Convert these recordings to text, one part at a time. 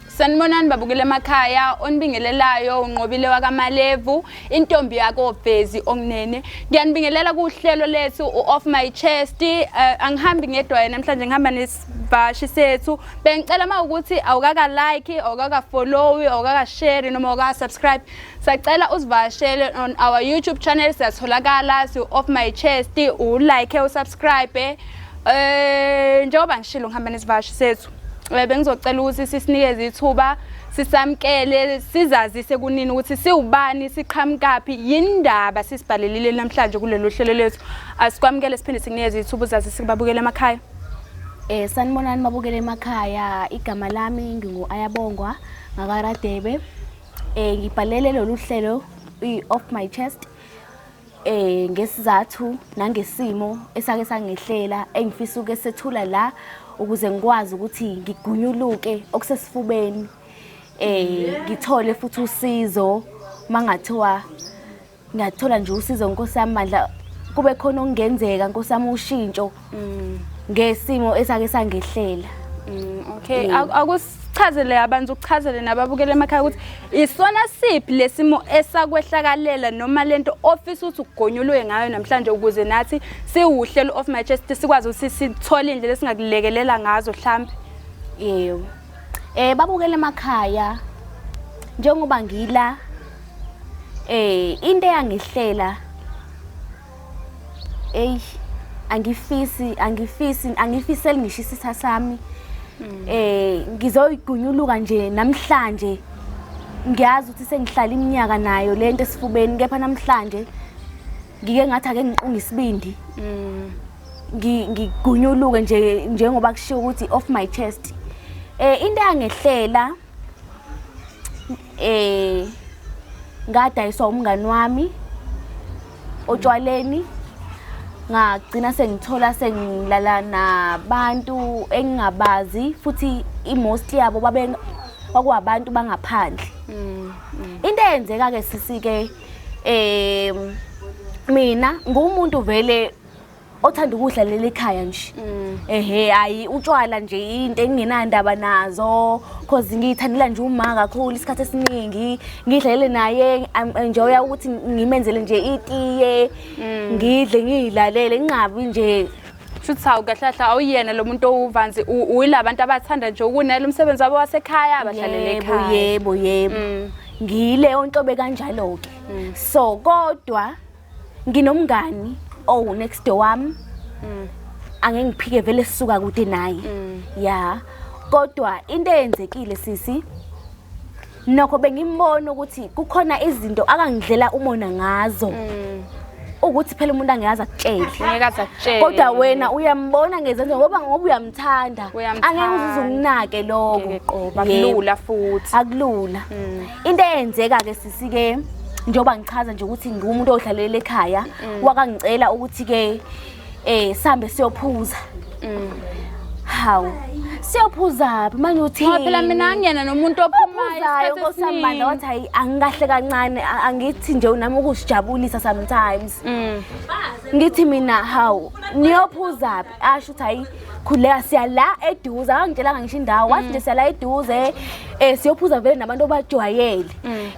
Sanibonani babukele emakhaya, onibingelelayo uNqobile wakaMalevu, intombi yakoVezi onginene. Ngiyanibingelela kuhlelo lethu u-Off My Chest. Angihambi ngedwa yena namhlanje, ngihamba nesivashi sethu. Bengicela uma ukuthi awukaka like, awukaka follow, awukaka share noma awukaka subscribe, sacela usivakashele on our YouTube channel, siyatholakala si Off My Chest, u like, u subscribe. Njengoba ngishilo ngihamba nesivashi sethu. Bengizocela ukuthi sisinikeze ithuba, sisamkele, sizazise kunini ukuthi siwubani, siqhamukaphi, yindaba sisibhalelile namhlanje kulolu hlelo lethu. Asikwamukele, siphinde sikunikeze ithuba uzazise kubabukela emakhaya. Sanibonani babukele emakhaya, igama lami ngingu Ayabongwa ngakaRadebe. Ngibhalele lolu hlelo i-Off My Chest ngesizathu nangesimo esake sangehlela engifisa uke sethula la ukuze ngikwazi ukuthi ngigunyuluke okusesifubeni, ngithole futhi usizo. Mangathiwa ngathola nje usizo, Nkosi yami bandla, kube khona okungenzeka, Nkosi yami, ushintsho ngesimo esake sangehlela. Okay, akusichazele abantu, ukuchazele nababukela emakhaya ukuthi isona siphi lesimo esakwehlakalela noma lento ofisa ukuthi ugonyulwe ngayo namhlanje, ukuze nathi siwuhlelo Off My Chest sikwazi ukuthi sithole indlela esingakulekelela ngazo mhlambe. Yebo. Babukele emakhaya, njengoba ngila, into eyangehlela, ey, angifisi angifiseli ngisho isitha sami. Ngizoyigunyuluka nje namhlanje. Ngiyazi ukuthi sengihlala iminyaka nayo lento esifubeni, kepha namhlanje ngike ngathi ake ngiqunge isibindi, ngigunyuluke nje njengoba kushiwo ukuthi off my chest. Into eyangehlela, ngadayiswa umngani wami otshwaleni, ngagcina sengithola sengilala nabantu engingabazi, futhi i-most yabo babe kwakuwabantu bangaphandle. Into eyenzeka ke sisi ke, mina ngumuntu vele othanda ukudlalela ekhaya nje. Ehe, hayi, utshwala nje into engingenandaba nazo, cause ngiyithandela nje uma kakhulu isikhathi esiningi ngidlalele naye, enjoya ukuthi ngimenzele nje itiye, ngidle, ngiyilalele, ngingabi nje. Futhi hawu, kahle kahle awuyena lo muntu owuvanzi, uyilabantu abathanda nje ukunela umsebenzi wabo wasekhaya, abahlalele ekhaya. Yebo, ngiyileyo ntobe kanjalo ke. So kodwa nginomngani oh next door wami, angeke ngiphike, vele sisuka kude naye ya. Kodwa into eyenzekile sisi, nokho bengimbona ukuthi kukhona izinto akangidlela umona ngazo, ukuthi phela umuntu angeyazi akutshele. Ngeke aze akutshele. Kodwa wena uyambona ngezenzo, ngoba uyamthanda. Uyamthanda. Angeke uze ukunake lokho. Ngeke qoba, akulula futhi. Akulula. Into eyenzeka ke sisi ke, njengoba ngichaza nje ukuthi ngiwumuntu odlalela ekhaya, wakangicela ukuthi ke sihambe siyophuza. Hawu, siyophuza phi manje, uthini? Ngoba phela mina angiyena nomuntu ophumayo ophuzayo isikhathi Nkosi yami bandla. esiningi. Wathi hayi, angikahle kancane, angithi nje nami ukuzijabulisa sometimes. Ngithi mina, hawu, niyophuza phi? Asho ukuthi hayi, khuleka, siya la eduze. Akangitshelanga ngisho indawo, wathi nje siya la eduze, siyophuza vele nabantu obajwayele.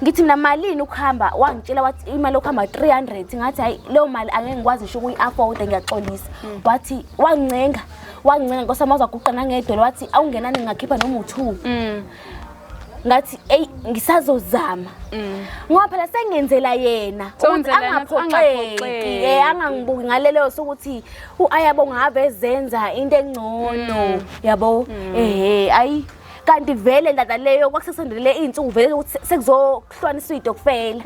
Ngithi mina, malini ukuhamba? Wangitshela wathi imali yokuhamba 300. Ngathi hayi, leyo mali angeke ngikwazi ngisho ukuyi-afforda, ngiyaxolisa. Wathi wangincenga, wangincenga, Nkosi yami, wazaguqa nangedolo, wathi awungenani, ngingakhipha noma u-two. Ngathi eyi, ngisazozama, ngoba phela sengenzela yena ukuthi Sewenzela yena ukuthi angaphoxeki, angaphoxeki. Angangibuki ngalelo sokuthi u-Ayabonga ave ezenza into engcono, yabo. Ehe, ayi, kanti vele ndaba leyo kwakusesondelele iy'nsuku vele ukuthi sekuzokuhlukaniswa iy'tokfela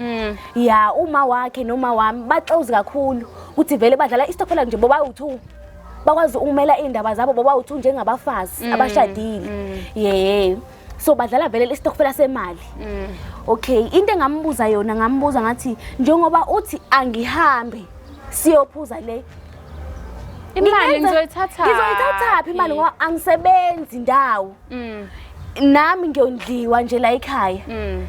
ya uma wakhe noma wami. Baxozi kakhulu ukuthi vele badlala isitokfela nje bobawu-two, bakwazi ukumela iy'ndaba zabo bobawu-two njengabafazi abashadile ye. So badlala vele isitokfela semali. Okay, into engambuza yona, ngambuza ngathi, njengoba uthi angihambe siyophuza le, Imali ngizoyithatha. Ngizoyithathaphi imali, ngoba angisebenzi ndawo, nami ngiyondliwa nje la ekhaya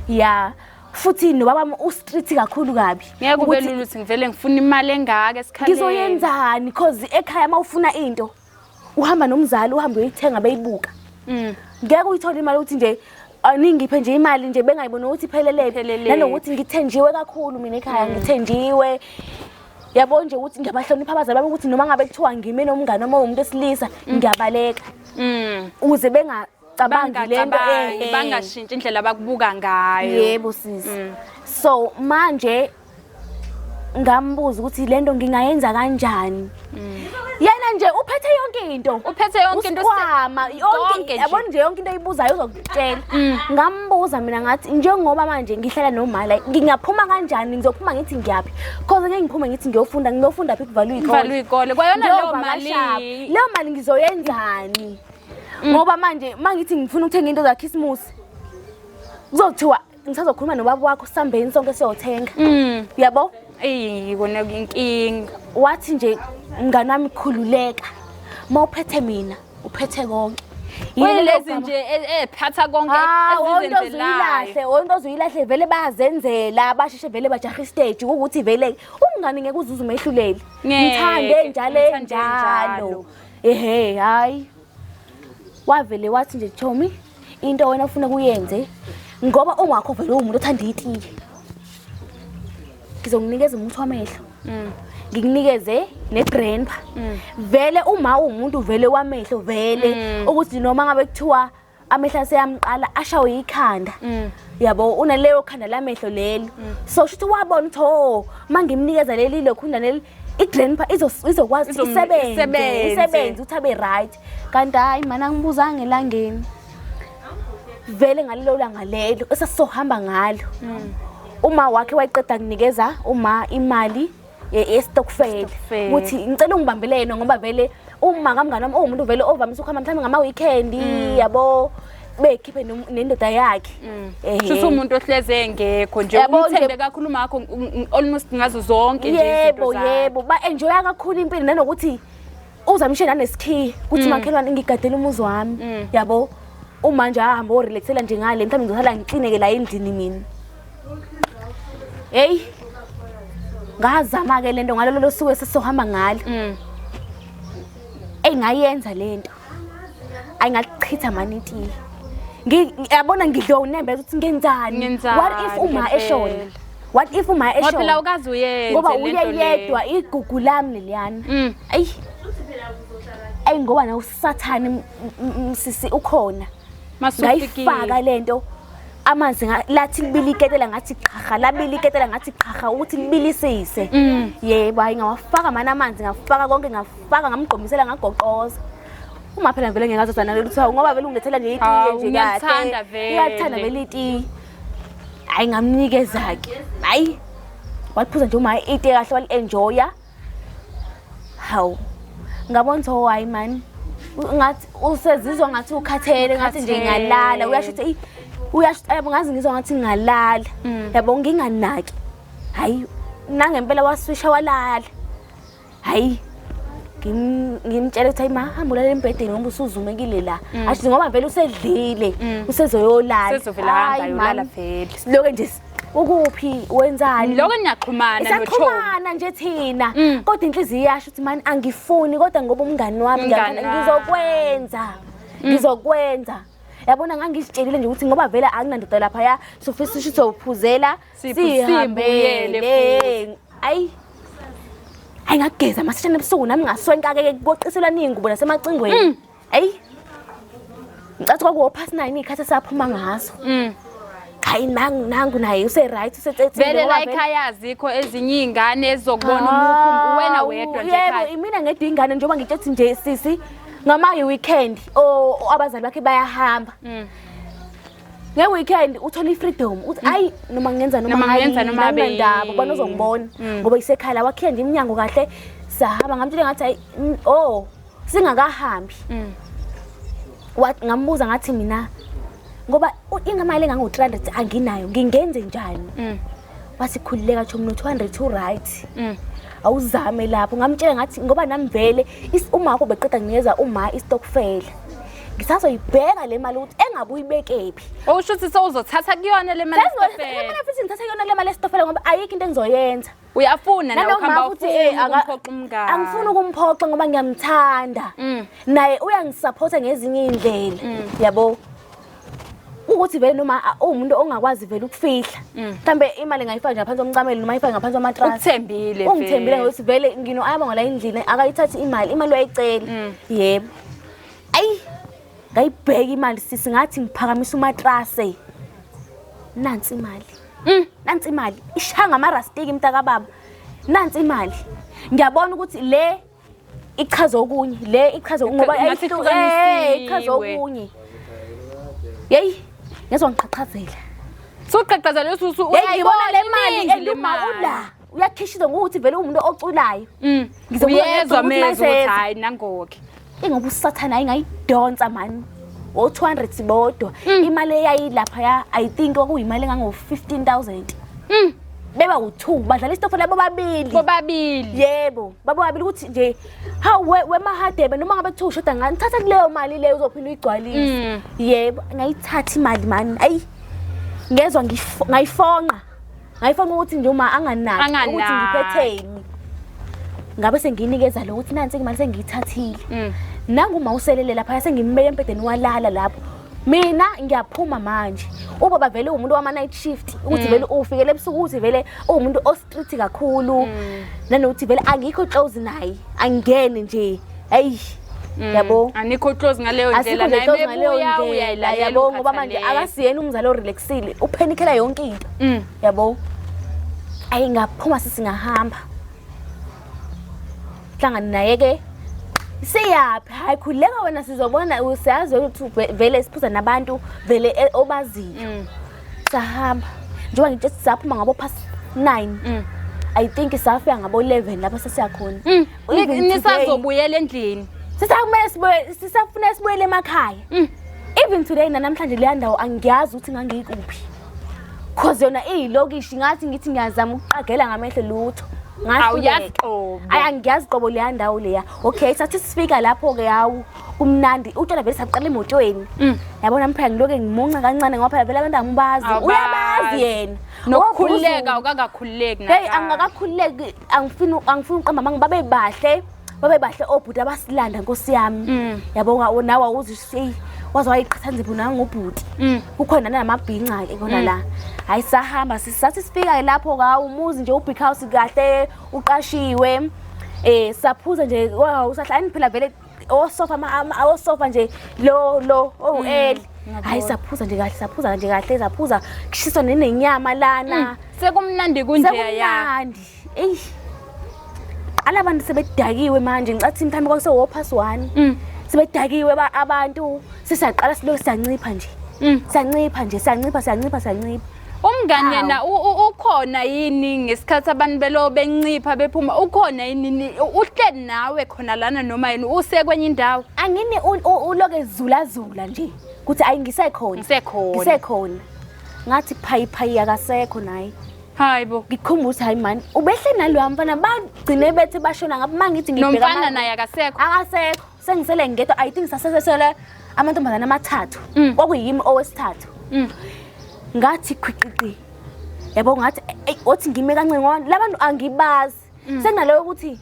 ya, futhi nobaba wami u-strict kakhulu kabi. Ngeke kube ukuthi lula ukuthi ngivele ngifuna imali engaka esikhaleni. Ngizoyenzani? Cause ekhaya uma ufuna into uhamba nomzali, uhambe uyoyithenga beyibuka. Ngeke uyithole imali ukuthi nje Aningiphe nje imali nje bengayiboni ukuthi iphelele Iphelele. nanokuthi ngithenjiwe kakhulu mina ekhaya ngithenjiwe. Yabo nje ukuthi ngiyabahlonipha abazali bami ukuthi noma ngabe kuthiwa ngime nomngane noma umuntu wesilisa ngiyabaleka. Ukuze bengacabangi lento Bangacabangi, bangashintshi indlela abakubuka ngayo. Yebo sisi. So manje ngambuza ukuthi lento ngingayenza kanjani. Yena nje uphethe yonke into. Uphethe yonke into, Usikhwama, konke yonke nje. yabona nje yonke into ayibuzayo uzokutshela. Ngambuza mina ngathi njengoba manje ngihlala noma la ngingaphuma kanjani ngizophuma ngithi ngiyaphi? Cause ngeke ngiphume ngithi ngiyofunda ngiyofunda phi kuvalwe ikole. Kuvalwe ikole. Kwayona leyo mali. Leyo mali ngizoyenzani? Ngoba manje mangithi ngifuna ukuthenga into zaKhisimusi kuzothiwa ngisazokhuluma nobaba wakho sambeni sonke siyothenga. Yabo? Eyi kona inkinga. Wathi nje mngani wami khululeka. Mawuphethe mina uphethe konke. Yini leyo Kuyilezi gama? nje ephatha konke Ah, wonke ezizenzelayo. ozuyilahle, wonke ozuyilahle vele bayazenzela, basheshe vele bajaha istage ukuthi vele umngani ngeke uzuze umehluleli. Ngeke, Ngithande njalo ngithande njalo. njalo. Ehhe, hayi. Wavele wathi nje Chomi, into wena ufuna kuyenze ngoba ungakho vele uwumuntu othanda itiye. Ngizokunikeza umuthi wamehlo. Ngikunikeze negrandpa. Vele uma uwumuntu vele wamehlo vele ukuthi noma ngabe kuthiwa amehlo aseyamqala ashawe ikhanda. Yabo unaleyo khanda lamehlo lelo. So shuthi wabona ukuthi oh mangimnikeza leli lokhunda leli igrandpa izokwazi ukuthi isebenze Isebenze. isebenze ukuthi abe right. Kanti hayi mana ngibuzanga elangeni. Vele ngalelo langa lelo esasizohamba ngalo. Uma wakhe wayiqeda kunikeza uma imali ye-stokvel Stokvel. ukuthi ngicela ungibambele yena ngoba vele uma kamngani wami uwumuntu vele ovamise ukuhamba mhlawumbe ngama-weekend yabo bekhiphe nendoda yakhe. Ehhe. Shuthi umuntu ohleze engekho nje Yabo nje- umthembe kakhulu makho almost ngazo zonke nje izinto Yebo zakhe. yebo ba-enjoya kakhulu impilo nanokuthi uzamshe nanesikhiye ukuthi makhelwane ngigadele umuzi wami yabo uma nje ahamba orelaxela nje ngale mhlawumbe ngizosala ngiklineke la endlini mina. Hey ngazama ke lento ngalolo losuku esesizohamba ngalo. Ey ngayenza lento. Ayingachitha mani itiye. Ngiyabona ngidliwa unembeza ukuthi ngenzani. Ngenzani What if uma ngempela? eshona? What if uma Ngoba phela eshona? ukaze uyenze Ngoba lento uye le. yedwa igugu lami leliyana. Ayi. Ayi ngoba na usathane sisi ukhona. Masufikile. Ngayifaka lento amanzi lathi libili iketela ngathi qhaha labili iketela ngathi qhaha ukuthi libilisise. Yebo hayi ngawafaka mana amanzi ngafaka konke ngafaka ngamgqomisela ngagoqoza. Uma phela vele ngeke azozana lutho ngoba vele ungilethela nje itiye Hawu, nje ngiyakuthanda vele. Uyathanda vele itiye. Hayi ngamnikeza ke. Hayi waliphuza nje uma itiye kahle wali-enjoya. Hawu ngabona ukuthi oh hayi man ngathi usezizwa ngathi ukhathele ngathi nje ngalala uyasho ukuthi eyi uyasho yabo ngazi ngizwa ngathi ngalala yabo nginganaki. Hayi nangempela waswisha walala. Hayi ngimtshela ukuthi hayi ma hamba ulale embhedeni ngoba usuzumekile la. Asho ngoba vele usedlile usezoyolala. Usezovela hamba Hayi, ayolala man. vele. Siloke nje ukuphi wenzani? Lokho niyaxhumana noChomi. Siyaxhumana nje thina. Kodwa inhliziyo iyasho ukuthi mani angifuni kodwa ngoba umngani wami Umngani ngiyamthanda, wami. ngizokwenza. Ngizokwenza. Yabona ngangizitshelile nje ukuthi ngoba vele anginandoda laphaya sofisa ukuthi sophuzela Sibuyele sihambele. Ayi. Ayi ngageza masishane ebusuku nami ngaswenka ke koqiselwa ningubo nasemacingweni. Ayi. Ngicathi kwakuwo past 9 ikhathi saphuma ngaso. Hayi nangu nangu naye use right usetsetsile Vele ngoba la ekhaya azikho ezinye iy'ngane ezizokubona umuphumbu wena wedwa nje Yebo, ekhaya. imina ngedwa ingane njengoba ngitshethi nje sisi ngama weekend o abazali bakhe bayahamba. Nge-weekend uthola i-freedom uthi ayi noma ngenza noma Noma ngenza noma ngabe abe ndaba ubani ozongibona ngoba isekhaya la wakhiya nje iminyango kahle sahamba ngamtshela ngathi ayi oh singakahambi. Ngambuza ngathi mina ngoba ingamali engango 300 anginayo ngingenze njani? Wathi khululeka Chomi no 200 u right. Awuzame lapho ngamtshela ngathi ngoba nami vele uma wakho beqeda nginikeza uma istokfela. Ngisazoyibheka le mali ukuthi engabe uyibekephi. Okusho ukuthi sewuzothatha kuyona le mali Sengizothatha yesitokfela. le mali futhi ngithatha kuyona le mali yesitokfela ngoba ayikho into engizoyenza. Uyafuna nawe Nanoma ukuhamba futhi, ufuna ukumphoqa umngani. Angifuni ukumphoqa ngoba ngiyamthanda. Naye uyangisupporta ngezinye izindlela. Yabo. Kuwukuthi vele noma uwumuntu ongakwazi vele ukufihla. Mhlambe imali ngayifaka nje ngaphansi komcamelo noma ayifake ngaphansi kwamatrasi. Ukuthembile. Ungithembile vele. ngokuthi vele ngino ayabonga la endlini akayithathi imali, imali uyayicela. Yebo. Ayi ngayibheka imali sisi ngathi ngiphakamisa umatrase. Nansi imali. Nansi imali ishaya ngamarastiki mntakababa. Nansi imali. Ngiyabona ukuthi le ichaza okunye, le ichaza ngoba Ngathi ichaza ihlukanisiwe. okunye. Yeyi ngezwa ngiqhaqhazela. Suqhaqhazela ususu Yeyi ngibona le mali iningi le eluma mali. ula. Uyakhishiza ngokuthi vele uwumuntu oculayo. Ngizobuya Uyezwa ngezwa ukuthi mezwa ukuthi mayiseza. hayi nangoke. Ingoba usathane hayi ngayidonsa mani. O-200 bodwa. Imali eyayilapha ya I think kwakuyimali engango 15,000. Beba u2 badlala isitofela bobabili. Bobabili. Yebo, babobabili ukuthi nje hawu wemahadebe noma ngabe kuthiwa ushoda ngani thatha kuleyo mali leyo uzophinda uyigcwalise. Yebo, ngayithatha imali mani. Ayi ngezwa ngayifonqa. Ngayifonqa ukuthi nje uma anganaki ukuthi Anganaki. ngiphetheni. Ngabe sengiyinikeza lo ukuthi nansi imali sengiyithathile. Nangu uma uselele lapha sengimbeke embhedeni walala lapho. Mina ngiyaphuma manje. Ubaba vele uwumuntu wama night shift ukuthi vele ufikele ebusuku ukuthi vele uwumuntu o street kakhulu. Nanokuthi vele angikho close naye. Angene nje. Ayi. Yabo. Anikho close ngaleyo Asikho ndlela nje naye close ngaleyo mebuya ndlela uyayilalela yabo ngoba manje ukhathalele. akasiyena umzali orelaxile uphenikela yonke into. Yabo. Ayi ngaphuma sisingahamba. Hlangana naye ke siyaphi hayi khuleka wena sizobona usiyazi ukuthi vele siphuza nabantu vele obaziyo. Sahamba njengoba ngitshe saphuma ngabo past 9. I think safika ngabo 11 lapho sesiyakhona. Even today, Nisazobuyela endlini. Sisakumele sibuye sisafuna sibuyele emakhaya. Even today namhlanje leya ndawo angiyazi ukuthi ngangikuphi. Cause yona iyilokishi ngathi ngithi ngiyazama ukuqagela ngamehlo lutho. Awuyazi qobo. Ayi angiyazi qobo leya ndawo leya. Okay sathi sifika lapho ke hawu kumnandi utshwala vele saqala emotweni. Yabona mphela ngiloke ngimunca kancane ngoba phela vele abantu angibazi. Awubazi. Uyabazi yena. Nokukhululeka Wovuzulu. awukakakhululeki Hey nakahle. angakakhululeki angifuni uqamba manga babe bahle. Babe bahle obhuti abasilanda nkosi yami. Yabo nawe awuzi waze wayiqhathanisa nangobhuti. Kukhona namabhinca ke khona la. Hayi sahamba sisathi sifika lapho ka umuzi nje ubig house kahle uqashiwe. Saphuza nje wow usahlani phela vele osofa osofa nje lo oh L. Hayi saphuza nje kahle saphuza nje kahle saphuza kushiswa nenyama lana. Sekumnandi kunje ya. Sekumnandi. Eyi. Qala abantu sebedakiwe manje ngicathi mhlawumbe kwakuse past 1. Sebedakiwe abantu sesaqala siloku siyancipha nje. Siyancipha nje siyancipha siyancipha siyancipha. Umngani yena ukhona yini ngesikhathi abantu belo bencipha bephuma ukhona yini uhleli nawe khona lana noma yini usekwenye indawo? Angini uloke zula zula nje kuthi ayi ngisekhona. Ngisekhona. Ngisekhona. Ngathi phayi phayi akasekho naye. Hayibo. Ngikhumbula ukuthi hayi man ubehle naloya mfana bagcine bethe bashona ngapha mangithi ngibheka Nomfana naye akasekho. Akasekho. Sengisele ngedwa I think sasesele amantombazana amathathu. Kwakuyimi owesithathu. Ngathi khwiqiqi. Yabo ngathi othi ngime kancane ngoba labantu angibazi. Senginaleyo ukuthi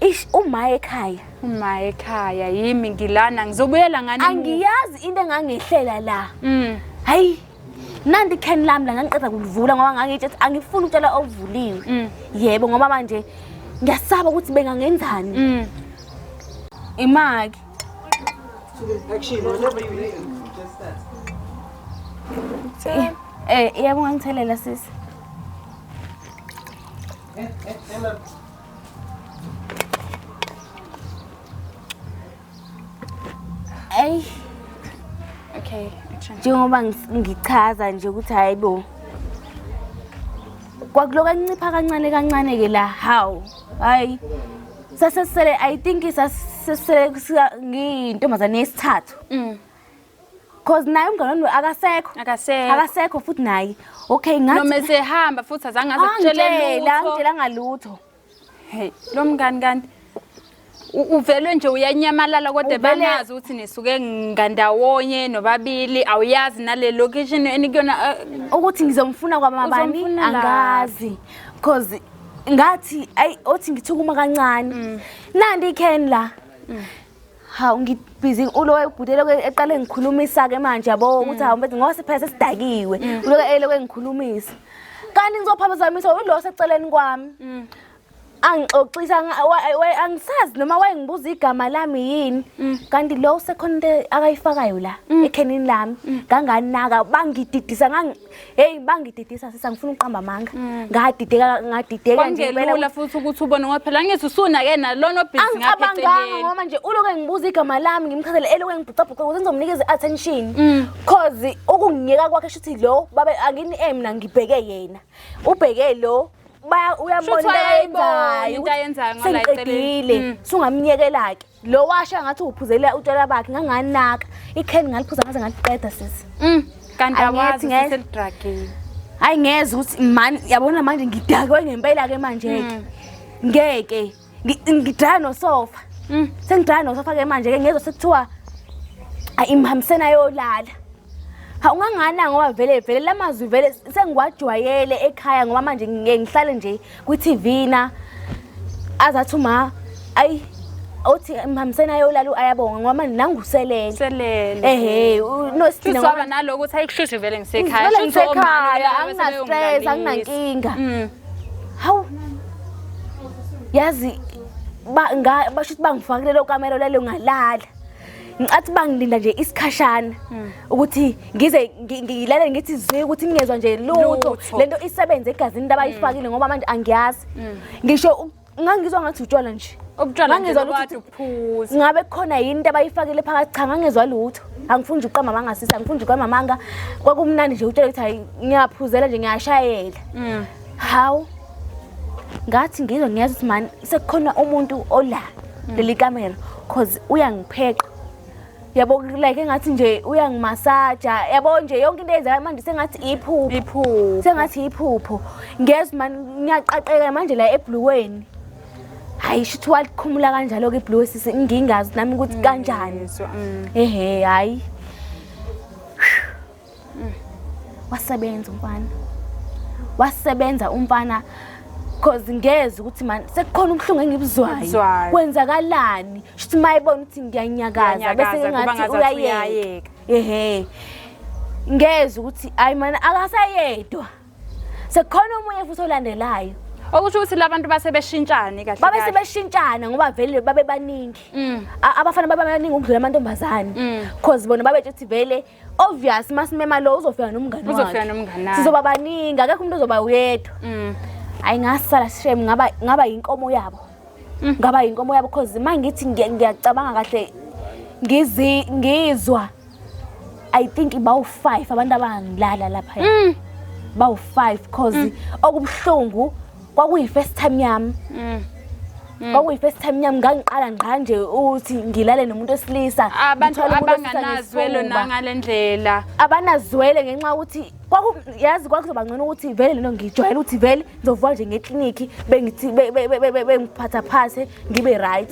ish uma ekhaya. Uma ekhaya yimi ngilana ngizobuyela ngani? Angiyazi into engangehlela la. Hayi nandi can lami la ngangiqeda kulivula ngoba ngangitshe angifuni ukutshela ovuliwe. Yebo ngoba manje ngiyasaba ukuthi bengangenzani. Imaki. Action, whatever you need, just that. Yebo ngangithelela sisi. Ey. Okay, action. Njengoba ngichaza nje ukuthi hayibo. Kwakuloka ncipha kancane kancane ke la hawu. Hayi. Sasesele I think sasesele ngiyintombazane yesithathu. Cause naye umngane wami akasekho. Akasekho. Akasekho futhi naye. Okay ngathi Noma esehamba futhi azange aze kutshele lutho. Angitshela ngalutho. Hey, lo mngani kanti uvelwe nje uyanyamalala kodwa banazi ukuthi nisuke ngandawonye nobabili awuyazi nale location enikuyona ukuthi ngizomfuna kwamabani angazi. Cause ngathi ayi othi ngithukuma kancane. Nandi can la. Hawu, ngibhizi ulo ubhuti lokho eqale ngikhulumisa-ke manje, yabo, ukuthi hawu mfethu, ngoba siphela sesidakiwe, uloku elokhu engikhulumisa, kanti ngizophazamisa ulo seceleni kwami. Angixoxisa, angisazi noma wayengibuza igama lami yini, kanti lo usekhona into akayifakayo la ekhenini lami. Nganganaka, bangididisa, hey, bangididisa sisa, ngifuna ukuqamba amanga, ngadideka, ngadideka nje impela. Kwangelula futhi ukuthi ubone, ngoba phela ngithi usunake nalona obhizi ngapha Angicabanganga eceleni. Ngoba manje uloku engibuza igama lami, ngimchazele, elokhu engibhucabhuca ukuze ngizomnikeza i-attention, cause ukungiyeka kwakhe, shuthi lo babe angini, mina ngibheke yena, ubheke lo, uyabona Shuthi into wayeyibona ayenzayo. into ayenzayo ngala eceleni. Sengiqedile, sungamnyekelake lo washa ngathi uphuzela utshwala bakhe. Nganganaka ikheni, ngaliphuza ngaze ngaliqeda, sisi. Kanti Angithi awazi useselidragini. Hayi, ngeze ukuthi mani, yabona manje ngidakwe ngempela-ke manje-ke, ngeke ngidraya nosofa. Sengidraya nosofa-ke manje-ke, ngezwa sekuthiwa ayi, imhambiseni ayolala. Ha, ungangana, ngoba vele vele la mazwi vele sengiwajwayele ekhaya, ngoba manje ngike ngihlale nje kwi-TV na azathi uma ayi uthi mhambiseni ayolala, ayabonga, ngoba manje nanguselele. Selele. Ehe, no Futhi waba naloko ukuthi ayikushuthi vele ngisekhaya. Vele Shuthi omama ngisekhaya, laba angina-stress, sebeyongilalisa. Anginankinga. Hawu, yazi basho ukuthi bangifakile lo kamero lelo, ngalala. Ngicathi bangilinda nje isikhashana ukuthi ngize ngilale, ngithi zwi ukuthi ngingezwa nje lutho. Lutho. Lento isebenze egazini, into abayifakile, ngoba manje angiyazi ngisho ngangizwa ngathi utshwala nje. Ubutshwala nje Ngangizwa lokade lutho. uphuza. Ngabe kukhona yini into abayifakile phakathi? Cha, ngangezwa lutho. Angifuni nje ukuqamba amanga, sisi, angifuni nje ukuqamba amanga. Kwakumnandi nje, utshela ukuthi hayi, ngiyaphuzela nje, ngiyashayela. Hawu, ngathi ngizwa, ngiyazi ukuthi mani sekukhona umuntu ola leli kamera, cause uyangipheqa, yabo, like engathi nje uyangimasaja, yabo nje, yonke into eyenzeka manje sengathi iphupho. Iphupho. Sengathi iphupho. Ngezwa mani ngiyaqaqeka manje la ebhulukweni. Hayi, shuthi walikhumula kanjalo-ke ibhulukwe, sisi, ngingazi nami ukuthi kanjani. Ngizwa. Ehe, hayi, wasebenza umfana, wasebenza umfana, cause ngeze ukuthi man sekukhona ubuhlungu engibuzwayo. Obuzwayo. Kwenzakalani? Shuthi mayibona ukuthi ngiyanyakaza, bese Uyanyakaza, kuba ngathi ngazathi uyayeka. Uyayeka. Ehe, ngeze ukuthi hayi mana, akasayedwa, sekukhona omunye futhi olandelayo. Okusho ukuthi labantu base beshintshane kahle Babe kahle. sebeshintshana, ngoba vele babe baningi. Abafana babe baningi ukudlula amantombazane, cause bona babetshe ukuthi vele obvious masimema lo uzofika nomngane Uzofika wakhe. nomngane wakhe. Sizoba baningi, akekho umuntu ozoba uyedwa. Hayi, ngasala shem, ngaba inkomo yabo. Ngaba inkomo yabo, cause mangithi ngiyacabanga kahle, ngizi ngizwa I think bawu-5 abantu abangilala lapha, bawu-5, cause okubuhlungu kwakuyi-first time yami. Kwakuyi-first time yami, ngangiqala ngqa nje ukuthi ngilale nomuntu wesilisa, Abantu ngithwale umuntu wesilisa abanganazwelo ngesifuba. nangale ndlela. Abanazwele ngenxa yokuthi kwaku yazi kwakuzoba ngcono ukuthi vele lento ngijwayele ukuthi vele ngizovuka nje ngeklinikhi, bengithi bengiphatha phase, ngibe right.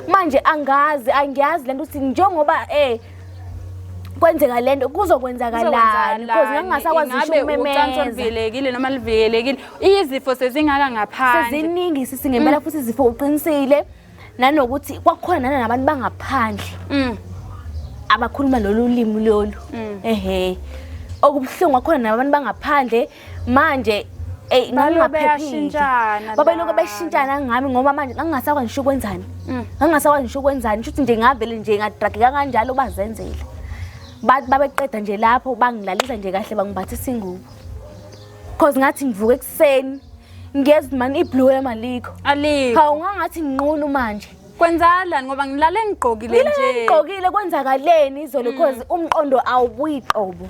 Manje angazi, angiyazi lento ukuthi njengoba kwenzeka lento kuzokwenzakalani, because ngangingasakwazi ngisho Ingabe ucansi ukumemeza. oluvikelekile noma luvikelekile, izifo sezingaka ngaphandle. Seziningi, sisi, ngempela futhi izifo, uqinisile, nanokuthi kwakukhona nanabantu bangaphandle abakhuluma lolu limi lolu. Ehe, okubuhlungu kwakhona nabantu bangaphandle manje, eyi, Balobe ngangingaphephile. Bayashintshana Babelokhu lana. beshintshana ngami, ngoba manje ngangingasakwazi ngisho ukwenzani, ngangingasakwazi ngisho ukwenzani. Shuthi nje ngavele nje ngadrageka kanjalo, bazenzela. Babeqeda nje lapho, bangilalisa nje kahle, bangimbathisa ingubo, cause ngathi ngivuka ekuseni, ngiyeza mani ibhulukwe lami alikho. Alikho. Hawu, ngangathi nginqunu manje. Kwenzalani, ngoba ngilale ngigqokile Ngilale nje? Ngigqokile, kwenzakaleni izolo? Cause umqondo awubuyi qobo.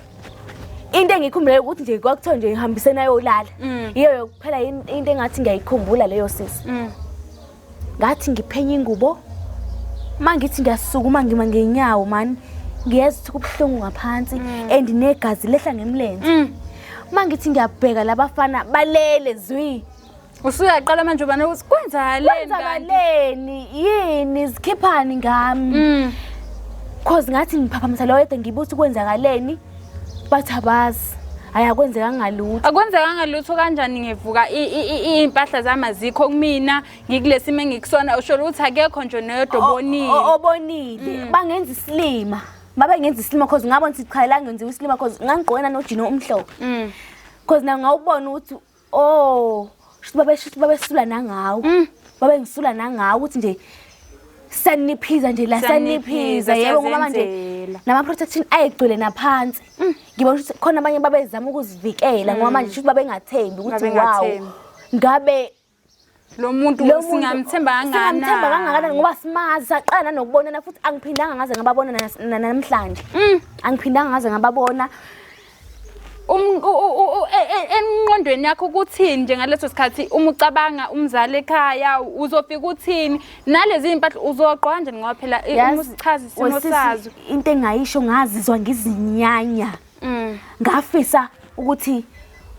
Into engiyikhumbulayo ukuthi nje kwakuthiwa nje ngihambiseni ayolala. Yiyo kuphela into engathi ngiyayikhumbula leyo, sisi. Ngathi ngiphenye ingubo, uma ngithi ngiyasukuma, ngima ngenyawo mani, ngiyezwa ukuthi kubuhlungu ngaphansi and negazi lehla ngemlenze. Uma ngithi ngiyabheka, labafana balele zwi. Usuyaqala manje ubana ukuthi kwenzakaleni kanti? Kwenzakaleni? Yini zikhiphani ngami? Cause ngathi ngiphaphamisa lo yedwa, ngibuthi kwenzakaleni, bathi abazi. Hayi, akwenzekanga lutho. Akwenzekanga lutho kanjani ngivuka iy'mpahla zami azikho kumina, ngikule simo engikusona, usho ukuthi akekho nje noyedwa obonile. Obonile. Bangenza isilima. Babengenza isilima cause ngabona ukuthi cha la ngenziwa isilima cause ngangigqoke nanojini omhlophe. Cause na ngawubona ukuthi oh, shuthi babe shuthi babesula nangawo. Babengisula nangawo ukuthi nje saniphiza nje la saniphiza yebo ngoba manje siyazenzela. Nama protection ayegcwele naphansi. Ngibona ukuthi khona abanye babezama ukuzivikela ngoba manje shuthi babengathembi ukuthi wow. Babengathembi. Ngabe Lo muntu lo muntu singamthemba kangakanani? Singamthemba kangakanani ngoba simazi saqala nokubonana futhi angiphindanga ngaze ngababona namhlanje. Angiphindanga ngaze ngababona. Engqondweni yakho ukuthini nje ngaleso sikhathi uma ucabanga umzali ekhaya uzofika uthini nalezi iy'mpahla uzogqoka kanjani ngoba phela uma Yazi, usichaza isimo wesisi, sazo. Into engayisho ngazizwa ngizinyanya. Ngafisa ukuthi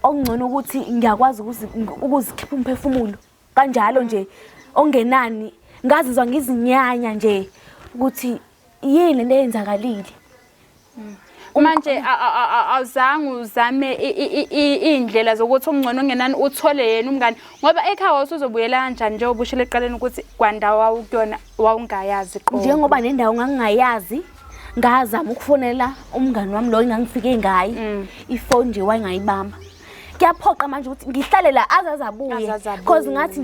okungcono ukuthi ngiyakwazi ukuzikhipha umphefumulo kanjalo nje ongenani ngazizwa ngizinyanya nje ukuthi yini lento eyenzakalile. Manje awuzange uzame iy'ndlela zokuthi okungcono ongenani uthole yena umngani ngoba ekhaya wawusuzobuyela kanjani njengoba ushilo ekuqaleni ukuthi kwandawo wawukuyona wawungayazi qobo. Njengoba nendawo ngangingayazi ngazama ukufonela umngani wami lo engangifike ngaye ifoni nje wayengayibamba. Kuyaphoqa manje ukuthi ngihlale la aze abuye Aze abuye. Cause ngathi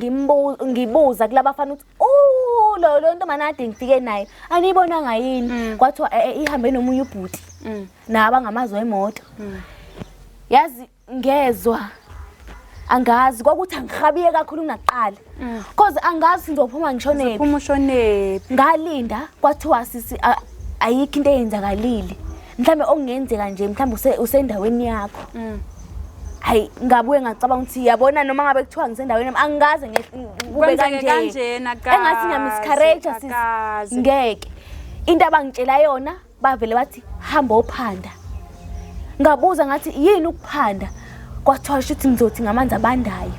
ngibuza kulabafana ukuthi oh lo ntombazane ade ngifike naye aniyibonanga yini, kwathiwa ihambe nomunye ubhuti nabo angamazi wemoto. Yazi ngezwa angazi kwakuthi angihabiye kakhulu kunakuqala cause angazi ngizophuma ngishonephi. Uphuma ushonephi. Ngalinda kwathiwa sisi ayikho into eyenzakalile mhlambe okungenzeka nje mhlambe usendaweni yakho. Hayi ngabuye ngacabanga ukuthi yabona noma ngabe kuthiwa ngisendaweni yami angikaze kube Kwenzeke kanje. kanjena, Engathi ngiyamiscarriage sisi. akaze. Ngeke. Into abangitshela yona bavele bathi hamba ophanda. Ngabuza ngathi yini ukuphanda? Kwathiwa shuthi ngizothi ngamanzi abandayo.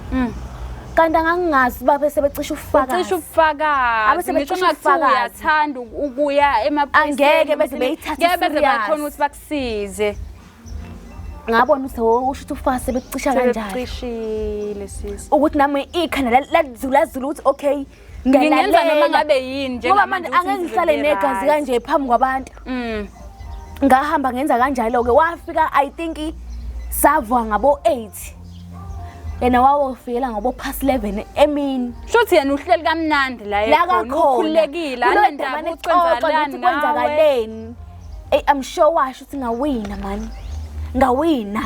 Kanti angangazi babe sebecisha ubufakazi. Ucisha ubufakazi. Abe sebecisha Ngisho ungathiwa ubufakazi. uyathanda ukuya emaphoyiseni. Angeke beze beyithathe Ngeke beze serious. bakhona ukuthi bakusize. Ngabona ukuthi oh usho ukuthi ubufakazi sebecisha kanjani. Sebekucishile sisi. Ukuthi nami ikhanda ladlula ukuthi okay Ngingenza noma ngiyalalela. ngabe yini Ngoba manje njengamanje ukuthi angeke ngihlale ngizobe negazi right. kanje phambi kwabantu. Ngahamba ngenza kanjalo ke wafika I think savuka ngabo 8. Yena wawofikela ngabo past 11 emini. Shuthi yena uhleli kamnandi la La ekhona, kakhona. ukhululekile, Kulo anendaba damane ukuthi exoxa kwenzakalani ukuthi ngawe. kwenzakaleni. Ey I'm sure washo ukuthi ngawina man. Ngawina.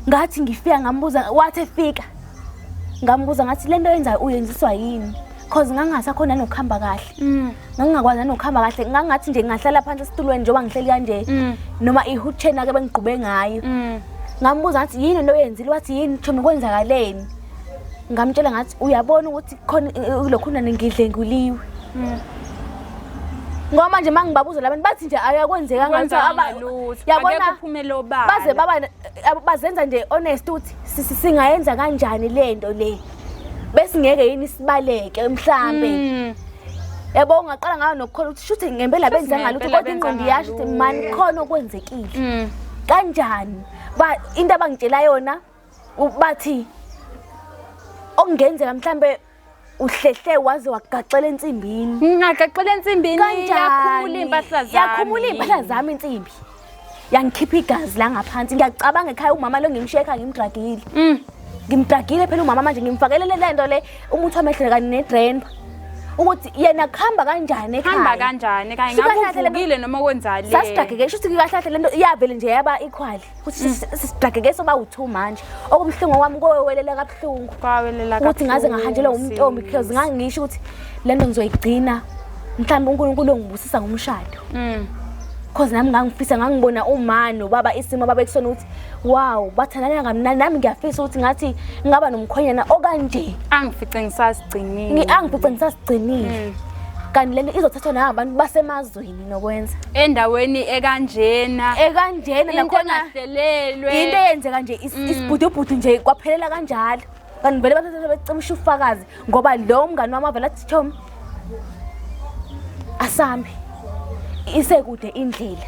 Ngathi ngifika ngambuza wathi efika. Ngambuza ngathi lento oyenzayo uyenziswa yini? Cause ngangasakhona nokuhamba kahle. Ngangingakwazi nanokuhamba kahle. Ngangathi nje ngingahlala phansi esitulweni njengoba ngihleli kanje. Noma i-hood ake bengigqube ngayo. Ngambuza ngathi yini lo oyenzile wathi yini Chomi kwenzakaleni? Ngamtshela ngathi uyabona ukuthi khona lokhu ngidlenguliwe. Ngoba manje mangibabuza labantu bathi nje ayakwenzeka ngathi Kwenzeka lutho. Yabona Akekho uphumele obala. baze baba bazenza nje honest ukuthi singayenza kanjani lento le. Besingeke yini sibaleke mhlambe. Yabo ungaqala ngayo nokukholwa ukuthi shuthi ngempela Shuthi benza ngalutho ngempela kodwa benza ingqondo iyasho ukuthi man ngalutho. khona okwenzekile. Kanjani? Ba into abangitshela yona bathi okungenzeka mhlambe uhlehle waze wagaxela ensimbini. Ngingagaxela ensimbini Kanjani? yakhumula impahla zami. Yakhumula impahla zami insimbi. Yangikhipha igazi la ngaphansi. Ngiyacabanga ekhaya umama lo ngimshiye ekhaya ngimdragile. Ngimdragile phela umama manje ngimfakelele le nto le umuthi wamehlo kanye nedrain. Ukuthi yena kuhamba kanjani ekhaya? Hamba kanjani ekhaya? Suka Ngabe kahle le- uvukile noma kwenzani? Sasidrageke shuthi kahle kahle lento iyavele nje yaba equal. Ukuthi sisidrageke soba u2 manje. Okubuhlungu kwami kowelela kabuhlungu. Kwawelela Ukuthi ngaze kabuhlungu, ngahanjelwa umntombi because sis. ngangisho ukuthi lento ngizoyigcina mhlawumbe uNkulunkulu ongibusisa ngomshado. Because nami ngangifisa ngangibona uma nobaba isimo babekusona ukuthi wow bathandana kamnandi nami ngiyafisa ukuthi ngathi ngingaba nomkhwenyana okanje. Angifice ngisasigcinile. Angifice ngisasigcinile. Kanti lento izothathwa nabantu basemazweni nokwenza. Endaweni ekanjena. Ekanjena Into nakhona engahlelelwe. Into eyenzeka nje isibhudubhudu nje kwaphelela kanjalo. Kanti vele bathatha becisha ufakazi ngoba lo mngani wami avela athi Chomi asambe isekude indlela.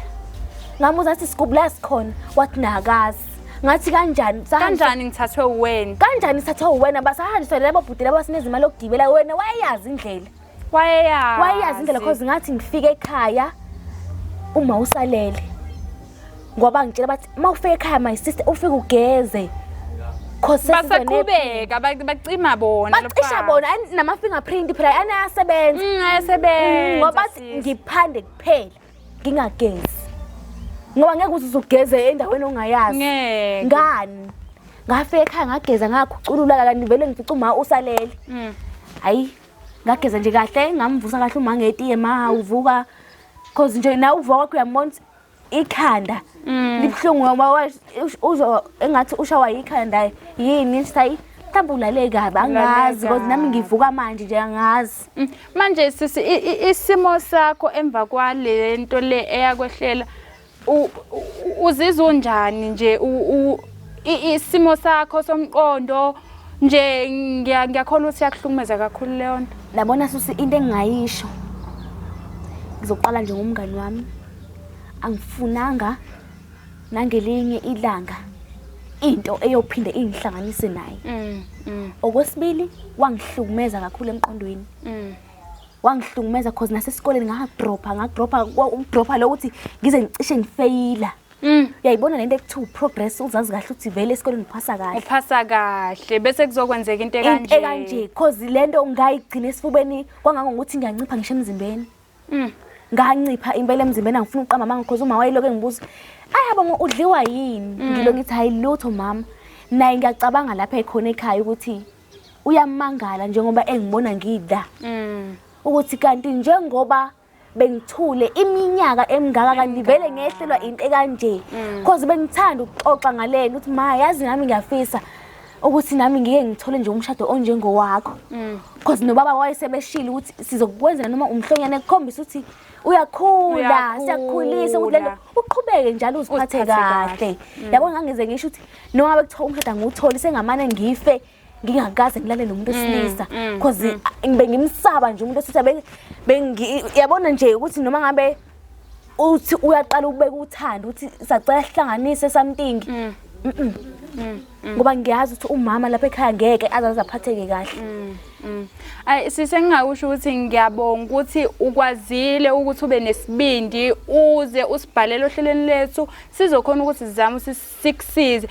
Ngamuza athi sigubula sikhona wathi nakazi. Ngathi kanjani? Kanjani ngithathwe uwena? Kanjani sithathwe uwena? Basahanjiswa labo bhuti labo sinezimali okugibela wena wayeyazi indlela. Wayeyazi. Wayeyazi indlela cause ngathi ngifike ekhaya uma usalele. Ngoba ngitshela bathi uma ufika ekhaya my sister ufike ugeze. Cause basaqhubeka bacima bona bacisha bona nama fingerprint phela anayasebenza. Ayasebenza. Ngoba bathi ngiphande kuphela. Ngingagezi ngoba ngeke uze uzugeze endaweni ongayazi. Ngeke. Ngani ngafika ekhaya ngageza ngakhuculula kanti vele ngifica uma usalele. Hayi ngageza nje kahle ngamvusa kahle uma ngetiye ma uvuka cause nje na uvuka kwakho uyambona ukuthi ikhanda libuhlungu ngoba uzwa engathi ushawa yikhanda yini sayi mhlawumbe ulale kabi angazi cause nami ngivuka manje nje angazi. Manje sisi isimo sakho emva kwale nto le eyakwehlela uzizwa unjani nje isimo sakho somqondo nje ngiyakholwa ukuthi iyakuhlukumeza kakhulu leyo nto. Nabona susi into engingayisho ngizoqala nje ngomngani wami angifunanga nangelinye ilanga into eyophinde ingihlanganise naye. Okwesibili wangihlukumeza kakhulu emqondweni. Wangihlukumeza cause nasesikoleni ngadropha ngadropha ukudropha lo ukuthi ngize ngicishe ngifeyila. Uyayibona lento ekuthiwa progress uzazi kahle ukuthi vele esikoleni uphasa kahle. Uphasa kahle bese kuzokwenzeka into ekanje. Into ekanje cause lento ngayigcina esifubeni kwangangokuthi ngiyancipha ngisho emzimbeni. Ngancipha impela emzimbeni angifuni uqamba amanga cause uma wayeloke ngibuza ayabonga udliwa yini ngilo ngithi hayi lutho mama. Naye ngiyacabanga lapha ekhona ekhaya ukuthi uyamangala njengoba engibona ngidla. Ukuthi kanti njengoba bengithule iminyaka emingaka kanti vele ngehlelwa into ekanje. Cause bengithanda ukuxoxa ngalena ukuthi ma yazi nami ngiyafisa ukuthi nami ngike ngithole nje umshado onjengowakho. Cause nobaba wayesebeshilo ukuthi sizokwenzela noma umhlonyane ekukhombisa ukuthi uyakhula, siyakukhulisa ukuthi lento uqhubeke njalo uziphathe kahle. Yabo ngangize ngisho ukuthi noma ngabe kuthiwa umshado angiwutholi sengamane ngife ngingakaze ngilale nomuntu wesilisa cause bengimsaba nje umuntu wesilisa yabona nje ukuthi noma ngabe uthi uyaqala ukubeka uthando ukuthi sacela sihlanganise something ngoba ngiyazi ukuthi umama lapha ekhaya ngeke azaze aphatheke kahle. Ayi sise ngingakusho ukuthi ngiyabonga ukuthi ukwazile ukuthi ube nesibindi uze usibhalele ohlelweni lethu sizokhona ukuthi sizame sikusize.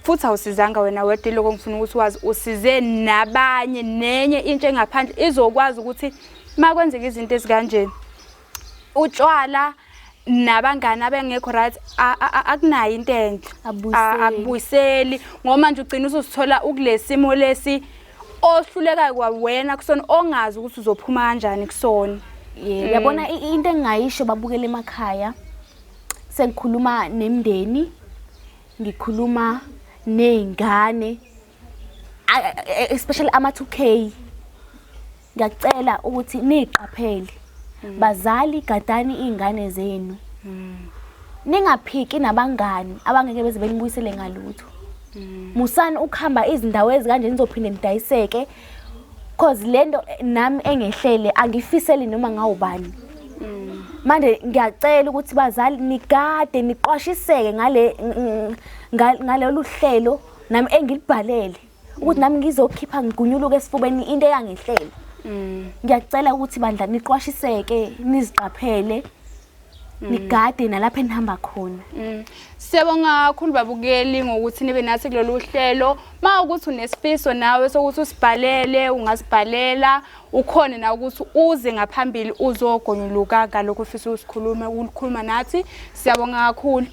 Futhi awusizanga wena wedwa iloko ngifuna ukuthi wazi usize nabanye nenye intsha engaphandle izokwazi ukuthi makwenzeka izinto ezikanje utshwala nabangani abengekho right akunayo into enhle akubuyiseli ngoba manje ugcina usuzithola ukulesimo lesi ohluleka kwawena kusona ongazi ukuthi uzophuma kanjani kusona. Yabona into engingayisho babukele emakhaya sengikhuluma nemndeni ngikhuluma nezingane especially ama 2K ngiyacela ukuthi niqaphele bazali gadani izingane zenu ningaphiki nabangani abangeke beze benibuyisele ngalutho. Musani ukuhamba izindawo ezikanje nizophinde nidayiseke cause lento nami engehlele angifiseli noma ngawubani. Manje ngiyacela ukuthi bazali nigade niqwashiseke ngale ngalolu hlelo nami engilibhalele ukuthi nami ngizokhipha ngigunyuluke esifubeni into eyangehlela. Ngiyacela ukuthi bandla niqwashiseke niziqaphele nigade nalapha enihamba khona. Siyabonga kakhulu babukeli ngokuthi nibe nathi kulolu hlelo. Ma ukuthi unesifiso nawe sokuthi usibhalele ungasibhalela ukhone na ukuthi uze ngaphambili uzogonyuluka ngalokho ufisa usikhulume ukukhuluma nathi. Siyabonga kakhulu.